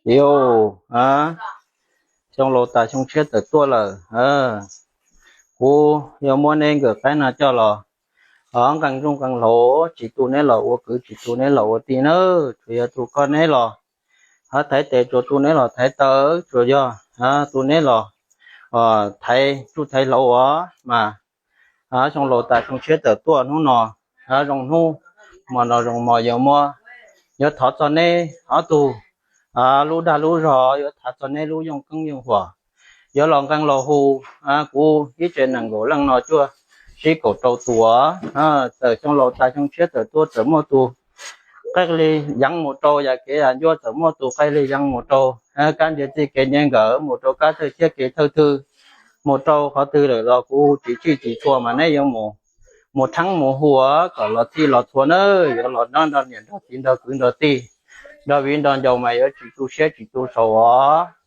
Ib, xyoo laus tas xyoo tshiab tawm tuaj lawm, kuv yuav muab neb nkawm qaib no coj los nqee nruj nqee hlaus, tsis tu neb los ua kwv, tsis tu neb los ua tij nawb, tsuas yog tu koj neb los thaiv tes, tsuas tu neb los thaiv taw, tsuas yog tu neb los thaiv tsuj thaiv hlaus os mas xyoo laus tas xyoo tshiab tawm tuaj hnub no zoo hnub, hmo no zoo hmo yuav muab, yuav thov txog neb ob tug lub dag lub zog, yuav thov txog neb lub yooj keeb yooj huam, yuav los nqee los hu kuv ib tsev nees nkaum leej no cuaj sib kaum rau tus. Txawm xyoo laus tas xyoo tshiab tawm tuaj txawm muaj tus qaij li yeev mus rau yam kev yam ncua, txawm muaj tus qaij li yeev mus rau kab ntiag txij kev ntiag nkawm, mus rau kab thawj thiab kev thawj thwj, mus rau qhov twg lawm los kuv tsis txhij tsis txhua mas neb yuav mus, mus theeb mus hu kom los txhij los txhua nawb, yuav los nrog niam nrog txiv nrog kwv nrog tij nrog viv nrog ncaus mas yuav tsis tu siab tsis tu saud os.